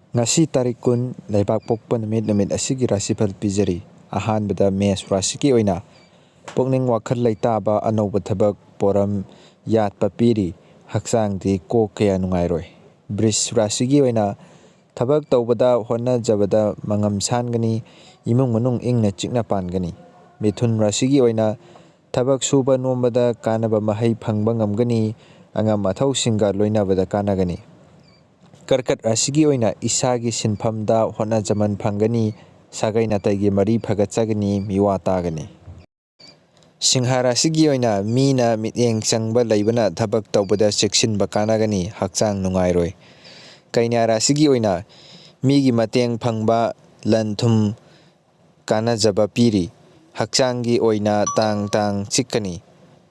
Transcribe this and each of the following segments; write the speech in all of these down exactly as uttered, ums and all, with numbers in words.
ꯉꯁꯤ ꯇꯥꯔꯤꯛ ꯀꯨꯟ, ꯂꯩꯕꯥꯛ ꯄꯣꯛꯄ ꯅꯨꯃꯤꯠ, ꯅꯨꯃꯤꯠ ꯑꯁꯤꯒꯤ ꯔꯥꯁꯤꯐꯜ ꯄꯤꯖꯔꯤ꯫ ꯑꯍꯥꯟꯕꯗ ꯃꯦꯁ ꯔꯥꯁꯤꯒꯤ ꯑꯣꯏꯅ ꯄꯨꯛꯅꯤꯡ ꯋꯥꯈꯜ ꯂꯩꯇꯥꯕ, ꯑꯅꯧꯕ ꯊꯕꯛ ꯄꯣꯔꯝ ꯌꯥꯠꯄ ꯄꯤꯔꯤ꯫ ꯍꯛꯆꯥꯡꯗꯤ ꯀꯣꯛ ꯀꯌꯥ ꯅꯨꯡꯉꯥꯏꯔꯣꯏ꯫ ꯕ꯭ꯔꯤꯖ ꯔꯥꯁꯤꯒꯤ ꯑꯣꯏꯅ ꯊꯕꯛ ꯇꯧꯕꯗ ꯍꯣꯠꯅꯖꯕꯗ ꯃꯉꯝ ꯁꯥꯟꯒꯅꯤ, ꯏꯃꯨꯡ ꯃꯅꯨꯡ ꯏꯪꯅ ꯆꯤꯛꯅ ꯄꯥꯟꯒꯅꯤ꯫ ꯃꯤꯊꯨꯟ ꯔꯥꯁꯤꯒꯤ ꯑꯣꯏꯅ ꯊꯕꯛ ꯁꯨꯕ ꯅꯣꯝꯕꯗ ꯀꯥꯟꯅꯕ ꯃꯍꯩ ꯐꯪꯕ ꯉꯝꯒꯅꯤ, ꯑꯉꯝ ꯑꯊꯧꯁꯤꯡꯒ ꯂꯣꯏꯅꯕꯗ ꯀꯥꯟꯅꯒꯅꯤ꯫ ꯀꯔꯀꯠ ꯔꯥꯁꯤꯒꯤ ꯑꯣꯏꯅ ꯏꯁꯥꯒꯤ ꯁꯤꯟꯐꯝꯗ ꯍꯣꯠꯅꯖꯃꯟ ꯐꯪꯒꯅꯤ, ꯁꯥꯒꯩ ꯅꯥꯇꯩꯒꯤ ꯃꯔꯤ ꯐꯒꯠꯆꯒꯅꯤ, ꯃꯤꯋꯥ ꯇꯥꯒꯅꯤ꯫ ꯁꯤꯡꯍ ꯔꯥꯁꯤꯒꯤ ꯑꯣꯏꯅ ꯃꯤꯅ ꯃꯤꯠꯌꯦꯡ ꯆꯪꯕ ꯂꯩꯕꯅ ꯊꯕꯛ ꯇꯧꯕꯗ ꯆꯦꯛꯁꯤꯟꯕ ꯀꯥꯟꯅꯒꯅꯤ, ꯍꯛꯆꯥꯡ ꯅꯨꯡꯉꯥꯏꯔꯣꯏ꯫ ꯀꯩꯅ꯭ꯌꯥ ꯔꯥꯁꯤꯒꯤ ꯑꯣꯏꯅ ꯃꯤꯒꯤ ꯃꯇꯦꯡ ꯐꯪꯕ, ꯂꯟ ꯊꯨꯝ ꯀꯥꯟꯅꯖꯕ ꯄꯤꯔꯤ꯫ ꯍꯛꯆꯥꯡꯒꯤ ꯑꯣꯏꯅ ꯇꯥꯡ ꯇꯥꯡ ꯆꯤꯛꯀꯅꯤ꯫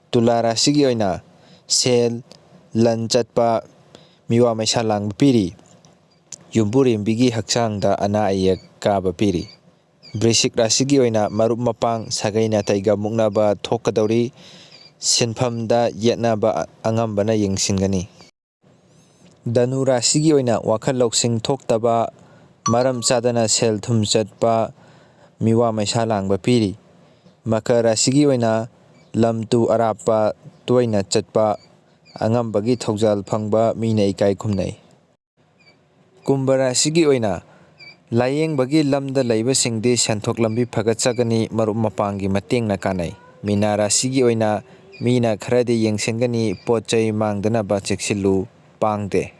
ꯇꯨꯂꯥ ꯔꯥꯁꯤꯒꯤ ꯑꯣꯏꯅ ꯁꯦꯜ, ꯂꯟ ꯆꯠꯄ, ꯃꯤꯋꯥ ꯃꯩꯁꯥ ꯂꯥꯡꯕ ꯄꯤꯔꯤ꯫ ꯌꯨꯝꯕꯨꯔꯦꯝꯕꯤꯒꯤ ꯍꯛꯆꯥꯡꯗ ꯑꯅꯥ ꯑꯌꯦꯛ ꯀꯥꯕ ꯄꯤꯔꯤ꯫ ꯕ꯭ꯔꯤꯁꯤꯛ ꯔꯥꯁꯤꯒꯤ ꯑꯣꯏꯅ ꯃꯔꯨꯞ ꯃꯄꯥꯡ, ꯁꯥꯒꯩ ꯅꯥꯇꯩꯒ ꯃꯨꯛꯅꯕ ꯊꯣꯛꯀꯗꯧꯔꯤ꯫ ꯁꯤꯟꯐꯝꯗ ꯌꯦꯠꯅꯕ ꯑꯉꯝꯕꯅ ꯌꯦꯡꯁꯤꯟꯒꯅꯤ꯫ ꯙꯅꯨ ꯔꯥꯁꯤꯒꯤ ꯑꯣꯏꯅ ꯋꯥꯈꯜ ꯂꯧꯁꯤꯡ ꯊꯣꯛꯇꯕ, ꯃꯔꯝ ꯆꯥꯗꯅ ꯁꯦꯜ ꯊꯨꯝ ꯆꯠꯄ, ꯃꯤꯋꯥ ꯃꯩꯁꯥ ꯂꯥꯡꯕ ꯄꯤꯔꯤ꯫ ꯃꯀꯔ ꯔꯥꯁꯤꯒꯤ ꯑꯣꯏꯅ ꯂꯝ ꯇꯨ ꯑꯔꯥꯞꯄ ꯇꯣꯏꯅ ꯆꯠꯄ, ꯑꯉꯝꯕꯒꯤ ꯊꯧꯖꯥꯜ ꯐꯪꯕ, ꯃꯤꯅ ꯏꯀꯥꯏ ꯈꯨꯝꯅꯩ꯫ ꯀꯨꯝꯚ ꯔꯥꯁꯤꯒꯤ ꯑꯣꯏꯅ ꯂꯥꯌꯦꯡꯕꯒꯤ ꯂꯝꯗ ꯂꯩꯕꯁꯤꯡꯗꯤ ꯁꯦꯟꯊꯣꯛ ꯂꯝꯕꯤ ꯐꯒꯠꯆꯒꯅꯤ, ꯃꯔꯨꯞ ꯃꯄꯥꯡꯒꯤ ꯃꯇꯦꯡꯅ ꯀꯥꯟꯅꯩ꯫ ꯃꯤꯅꯥ ꯔꯥꯁꯤꯒꯤ ꯑꯣꯏꯅ ꯃꯤꯅ ꯈꯔꯗꯤ ꯌꯦꯡꯁꯤꯟꯒꯅꯤ, ꯄꯣꯠ ꯆꯩ ꯃꯥꯡꯗꯅꯕ ꯆꯦꯛꯁꯤꯜꯂꯨ, ꯄꯥꯡꯗꯦ꯫